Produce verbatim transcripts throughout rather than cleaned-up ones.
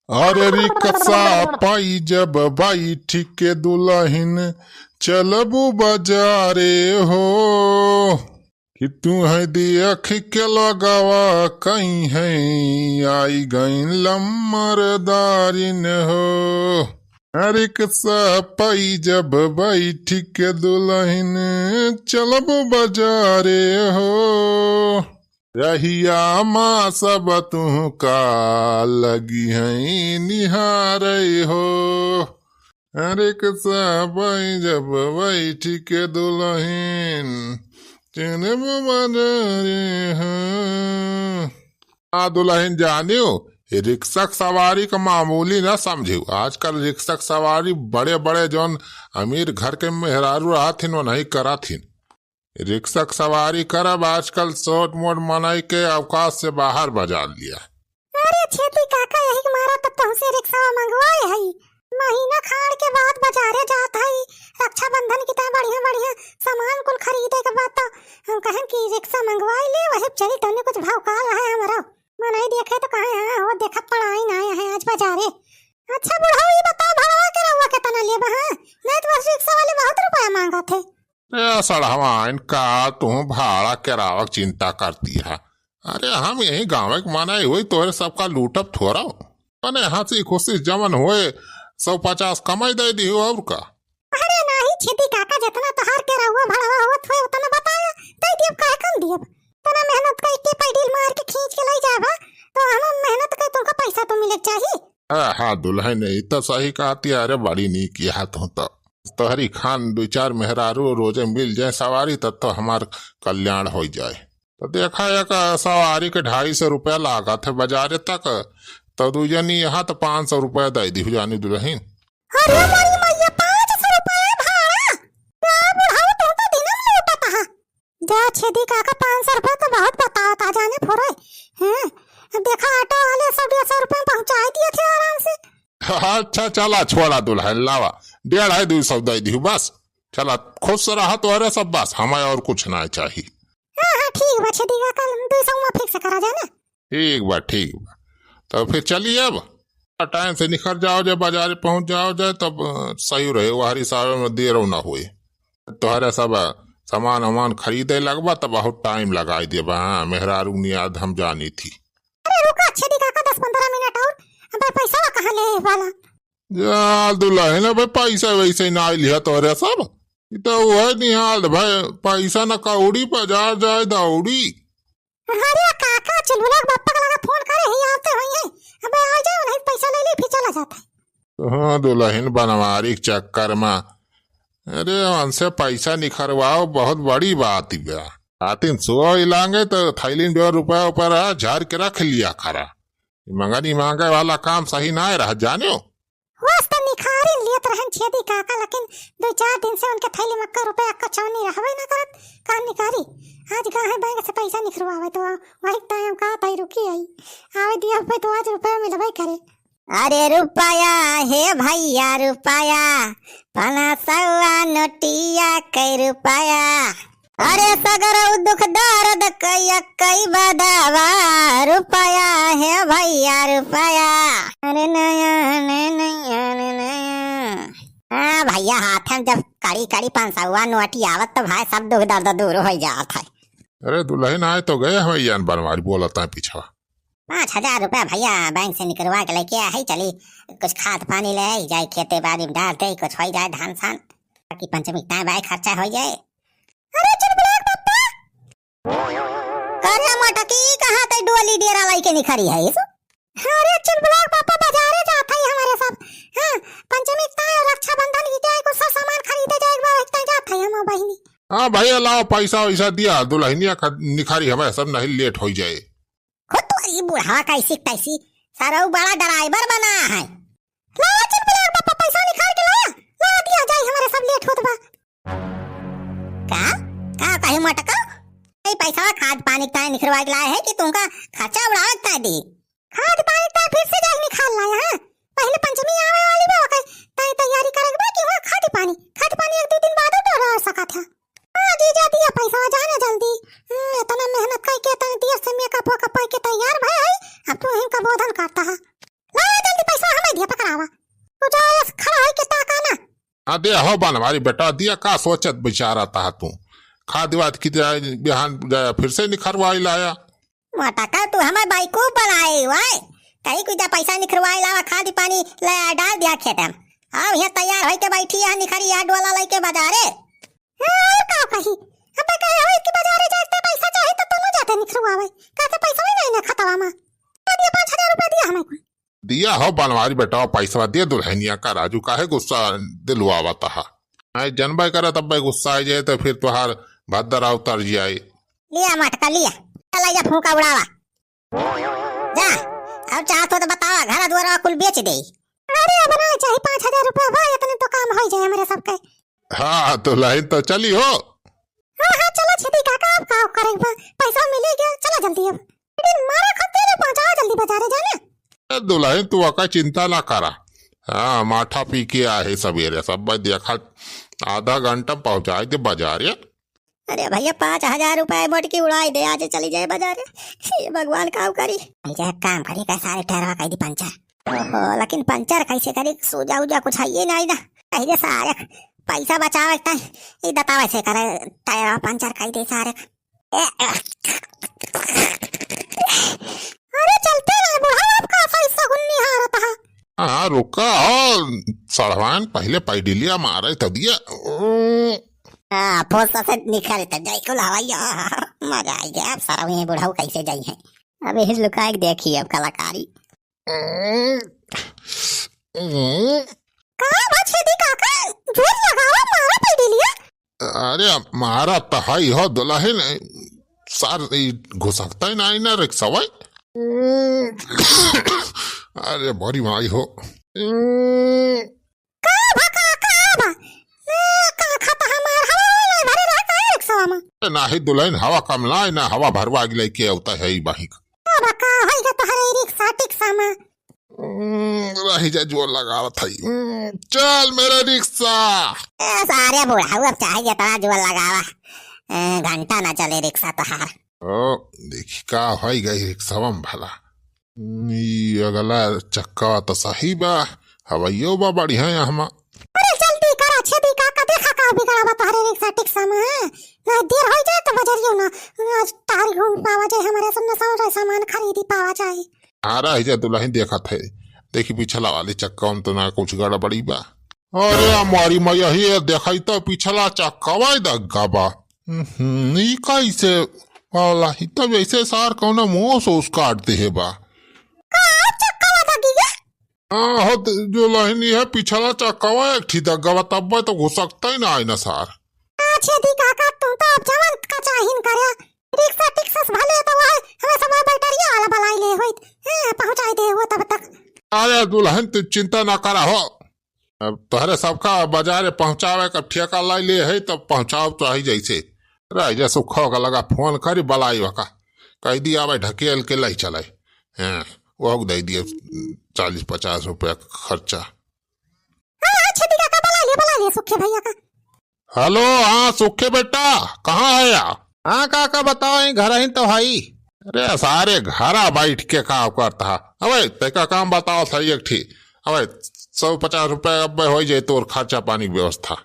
अरे रिक्शा पाई जब बैठ के दुलहिन चलबू बजारे हो, कि तुहैं देखि के लोगवा कहिहैं आई गईं लम्मरदारिन हो। रिक्शा पाई जब बैठ के दुलहिन चलबू बजारे हो, रहिया मा सब तुहका लगिहैं निहारै हो। रिक्शा पाई जब बैठ के दुलहिन चलबू बजारे हो। हाँ दुलहिन जानियो, रिक्शा क सवारी क मामूली न समझियो। आजकल रिक्शा क सवारी बड़े बड़े जौन अमीर घर के मेहरारू रहत हिन, वो नहीं करत हिन। रिक्शा क सवारी करब आजकल छोट मोट मनई के औकात से बाहर बजा लिया। अरे छेदी काका, यही के मारा तो तुहसे रिक्शा मंगवाए हई। महीना खाड़ के बाद बजारे जात हई, रक्षाबंधन की तरह बढ़िया बढ़िया सामान कुल खरीदे के बाद तो हम कहन कि रिक्शा मंगवाई ले, वही चली तौने कुछ भाव काल है हमरो। मनई देखे तो कहे, हाँ हो, देखत पड़ाई ना आए हैं आज बजारे। अच्छा बुढ़ऊ, ई बताओ, भाड़ा के रउआ केतना लेबा, हाँ? नहीं तो बस रिक्शा वाले बहुत रुपया मांगत है। ए सड़हवाइन, का तू भाड़ा किरावा क चिंता करती है? अरे हम यही गाँव के मनई होई, तोहरे सबका लूटब थोड़ा। अपने हँसी खुशी जमन होए, सौ पचास कमाई दे दियो और का। अरे नाही छेदी काका, जितना तोहार किरावा भाड़ा होत होए उतना बताया, दे दियब, काहे कम दियब? इतना मेहनत करके पैडल मार के खींच के ले जाबा, तो हम मेहनत के तुमका पैसा तो मिले चाहिए। हाँ, हाँ, दुलहिन, ई तो सही कहती है। अरे, बड़ी नीक यहाँ तो, तो तोहरी खान दुई चार मेहरारू रोजे मिल जाए सवारी, तब तो हमार कल्याण हो जाए। तो देखा, एक सवारी के ढाई सौ रुपया लागत है बजारे तक, तो दू जनी यहाँ तो पाँच सौ रुपया दे दी जानी दुलहिन। अरे मोरी मैया, पाँच सौ रुपया भाड़ा? का बुढ़ऊ, तू तो दिनम लूटत हा। जा छेदी काका, पाँच सौ रुपया तो बहुत बतावत हा, जाने फोरे। हैं? देखा, ऑटो वाले सौ डेढ़ सौ रुपया में पहुँचाई दिए थे आराम से। अच्छा, चला, छोड़ा दुलहिन, लावा, डेढ़ है, दू सौ दे दिहु बस। चला, खुश रहा तोहरे सब, बस हमें और कुछ ना चाहिए। हाँ, हाँ, ठीक बा छेदी काका, दू सौ में fix करा जाए ना। ठीक बा, ठीक बा। तो फिर चलिए अब। टाइम से निकल जाओ जाए, बजारे पहुँच जाओ जाए, तब, अ, सही रहे, वह हिसाब में देर ना होए। तोहरे सब, अ, सामान वामान खरीदे लगबा, तब बहुत टाइम लगाई देबा। हाँ, मेहरारू नियाद हम जानी थी। अरे रुका, छेदी काका, दस पन्द्रह मिनट और। अबे पैसा कहाँ ले वाला? जा दुलहिन, अबे पैसा वैसे ना लिहा तोहरे सब। ई तो वह निहाल भाई, पैसा न कौड़ी, बजार जाए दौड़ी। अरे काका, चुलबुला के बापा के लगे फोन करे ही, आवते होई है। अबे आ जाओ, नहीं पैसा ले ले, फिर चला जाता है। हाँ, दुलहिन बनवारी के चक्कर में, अरे, उनसे पैसा निखरवाओ, बहुत बड़ी बात बा। आतिन सुबह ही लांगे तो थैली में जो रुपया ऊपर आ, झाड़ के रख लिया करा। मंगनी मांगे वाला काम सही ना रहा, जानियो। वस त निखारी लेत रहन छेदी काका, लेकिन दो चार दिन से उनके थैली में अक्का रुपया, अक्का चौनी रहबे ना करत। का निकारी? आज गए हैं बैंक से पैसा निकलवावे, तो वही टाइम का ताई रुकी आई, आवे दिया पे तो आज रुपया मिलबे करे। अरे रुपया हे भैया रुपया, पाना सौआ नोटिया कै रुपया। अरे सगरौ दुख दर्द कई कई बदावा, रुपया हे भैया रुपया। अरे नया, अरे नया, अरे नया। हाँ भैया, हाथ में जब कड़ी कड़ी पाँच सौआ नोटी आवत तो भाई सब दुख दर्द दूर हो जात है। अरे दुलहिन आए तो गए हवैया बनवारी, बोलत है पीछवा। पाँच हजार रुपया भैया बैंक से निकलवा के लेके आए है, चली कुछ खाद पानी ले आई जाए, खेते बाड़ी में डाल दे, कुछ हो जाए धान सान, ताकि पंचमी के टाइम भाई खर्चा हो जाए। अरे चुलबुला के पप्पा, करे मोटकी, कहाँ तै डोली डेरा लाई के निखरी है इस? अरे चुलबुला के पप्पा, बजारे जात है हमारे सब। हाँ, पंचमी के टाइम, रक्षाबंधन की टाइम, कुछ सब सामान खरीदे जाए, एक बार एक टाइम जात है हम बहिनी। हाँ भैया, लाओ पैसा वैसा दिया, दुलहिनिया ख-, निखारी हमें सब नहीं लेट हो जाए। खुद तो ई बुढ़वा कैसी तैसी, सारा उ बड़ा ड्राइवर बना है। लावा चुलबुला के पप्पा, पैसा निकाल के लावा, लावा दिया जाए, हमारे सब लेट होत बा। का? का कही मटका? ए पैसा खाद पानी ताई निखरवा के लाए है कि तुमका खर्चा उड़ावे ताई दी? खाद पानी ताई फिर से जाए निकाल लाए, हाँ? पहले पंचमी आवे वाली बा, ओके ताई तैयारी करे के बा कि वहाँ खाद पानी, खाद पानी एक दो दिन बाद तो रह सकत है। हाँ जीजा, दिया पैसा, जाना जल्दी। हम्म, इतना मेहनत करके, इतना देर से मेकअप वेकअप करके तैयार भय है, अब तू इनका बोधन करता है। लावा जल्दी पैसा, हाँ, दे हो बनवारी बेटा, दिया का सोचत बिचारत हा तू? खा दिवात की जाए, बिहान जाए, फिर से निखरवाई लाया। मोटका, तू हमें बेवकूफ बनाए हुआ है। कहीं कुछ पैसा निखरवाए लावा, खाद पानी ले डाल दिया खेत में। अब यहाँ तैयार होई के बैठी है, निखरी है डोला लेके बाजारे। हाँ, और का कही? अब कहे होई कि बाजारे जाते पैसा चाहे तो तू ना जाते निखरवावे। कहते पैसा ही नहीं ना खतवा में। तो दिया पाँच हजार रुपया दिया हमें को। दिया हो बनवारी बेटा, पैसा दे दुल्हनिया का। राजू काहे गुस्सा दिलवावत हा? आई जनबे करे तब गुस्सा आ जाए तो फिर तुहार भद्दर उतर जाए। लिया मटका लिया, चला जा फूंका उड़ावा। जा, अब चाहत हो तो बतावा, घर दुआरा कुल बेच दे। अरे अब ना चाही पाँच हजार रुपया बा, इतने तो काम हो जाए हमरे सबके। हाँ, तो लाइन तो चली हो। हाँ, हाँ, चलो छेदी काका, अब का करे बा, पैसा मिले गया, चला जल्दी अब। लेकिन मारा खत्ते ने पहुँचाओ जल्दी बाजारे जाना। ए, दुल्हन, तू अका चिंता ना करा। हाँ, माठा पी के आहे सबेरे, सब देखा, आधा घंटा पहुँचाए दे बाजारे। अरे भैया, पाँच हजार रुपया मोटकी उड़ाई दे, आज चली जाए बाजारे। हे भगवान, का करी? भैया, एक काम करी, का सारे टायरवा कई दी पंचर। ओहो, लेकिन पंचर कैसे करी? सूजा उजा कुछ है ये नहीं ना। कही दे सारे, पैसा बचावे के ताई, ई दतावे से करे, टायरवा पंचर कई दे सारे। अरे चलते ना बुढ़ा, आपका सही सगुन निहारत है। हाँ, रुका हो, सड़वान, पहले पैडिलिया मारे तो दिया। हाँ, फोर्स से निखरे तो जाई कुल हवाई, मजा आई गया। अब सड़वे बुढ़ाऊ कैसे जाई है? अब यही लुका के देखी अब कलाकारी। का बा छेदी काका, जोर लगावा, मारा पैडिलिया। अरे, मारा त हई हो दुल्हन, सार ई घुसकता ही ना, ना रिक्शा भाई। अरे, बड़ी माई हो। का भा, का, का बा? ए, का खाता हमार हवा वाला भरे रहा का रिक्शा में? ए, नाही दुल्हन, हवा कम लाई ना, हवा भरवा के लेके आवता है ई बाहिक। का बा, का होई गा तोहरे रिक्शा टिक्शा में? हम्म, रही जा, जोर लगावत हई। हम्म, चल मेरा रिक्शा। ए, सारे बुढ़ाऊ, अब चाहे जितना जोर लगावा, ए, घंटा ना चले रिक्शा तोहार। ओ, देखी का होई गई रिक्शा में भला। ई अगला चक्का तो सही बा, हवाइयो बा बढ़िया यहाँ। अरे जल्दी करा छेदी काका, देखा का बिगड़ा बा तोहरे रिक्शा टिक्शा में, हैं? ना देर हो जाए तो बजरियो ना, आज तारी घूम पावा जाए, हमारे सब नशा सामान खरीदी पावा जाए। आ रही जा दुल्हन, देखत है, देखी पिछला वाली चक्का में तो ना कुछ गड़बड़ी बा। अरे हमारी मैया, ही देखा तो पिछला चक्का वाई दग्गा बा। हम्म, ई कैसे वाला ही? तब ऐसे सार कौनो मुंह से उस काट दे है बा। का चक्का वाई दग्गी गे? हाँ, हो, द-, जो लहनी है, पिछला चक्कवा एक ठी दग्गवा, तब्बे तो घुसकता ही ना आई ना सार। आ, छेदी काका, तू तो अब जवन कचाहिन करे। रिक्शा टिक्शा से भले तो वह हमें समय बैटरिया वाला बलाई ले होइत। हाँ, पहुँचाई दे हुआ तब तक। अरे दुल्हन, तू चिंता ना करा हो। अब तोहरे सबका बाजारे पहुँचावे का ठेका लाई ले है, तब पहुँचाओ चाही जैसे। रह जा सुखो का लगा फोन करी, बलाई वका। कह दी आवे ढकेल के लाई चलाई। हाँ, वो दे दिए चालीस पचास रुपया खर्चा। हाँ, हाँ, छेदी काका, बला लिया, बला लिया सुखे भैया का। हेलो, हाँ, सुखे बेटा, कहाँ है या? हाँ काका, बताओ, यहीं घर ही तो हई। अरे सारे घरा बैठ के का करता है? अबे, तेका काम बताओ सही एक ठी। अबे, सौ पचास रुपया अब हो जाए तोर खर्चा पानी की व्यवस्था।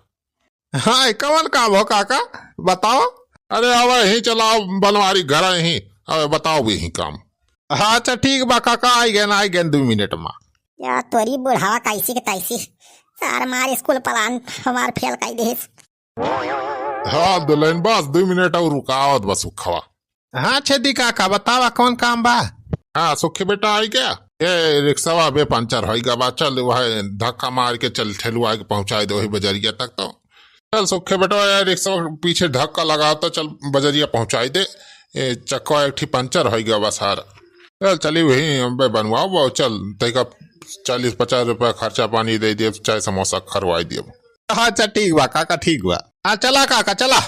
हाँ, कवन काम हो काका, बताओ। अरे, अबे, यहीं चलाओ बनवारी घर है यहीं। अबे, बताओ भी यहीं काम। अच्छा, ठीक बा काका, आई गए ना, आई गए दो मिनट में। या तोरी बुढ़ावा कैसी के तैसी। सार मार स्कूल प्लान हमार फेल कर देस। हाँ, दुल्हन, बस दो मिनट और रुकावत बस सुखवा। हाँ, छेदी काका, बतावा, कौन काम बा? हाँ, सुखी बेटा, आई क्या? ये रिक्शा बे पंचर होई गा बा, चल, वह धक्का मार के चल, ठेलुआ के पहुँचाई दे वही बजरिया तक तो। चल सुखे बेटवा, यार, रिक्शा पीछे धक्का लगावत, चल बजरिया पहुँचाई दे। ए, चक्का एक ठी पंचर होई गवा बा सार। चल, चली वही अबे बनवाओ, चल, तैका चालीस पचास रुपया खर्चा पानी दे दिए, चाय समोसा खरवाई दिए। अच्छा, ठीक बा काका, ठीक बा। हाँ, चला काका, चला।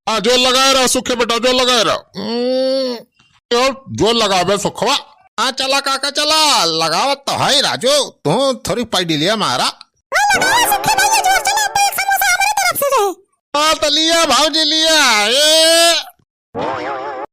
हाँ, जोर लगाए रहो सुखे बेटा, जोर लगाए रहो। हम्म, जोर, जोर लगावे सुखवा। हाँ, चला काका, चला, लगावत तो है राजू, तू थोड़ी पैडिलिया मारा। हाँ, लगाओ सुखे भैया, जोर चला, अब एक समोसा हमारे तरफ से रहे। हाँ, तो लिया भौजी, लिया। ए।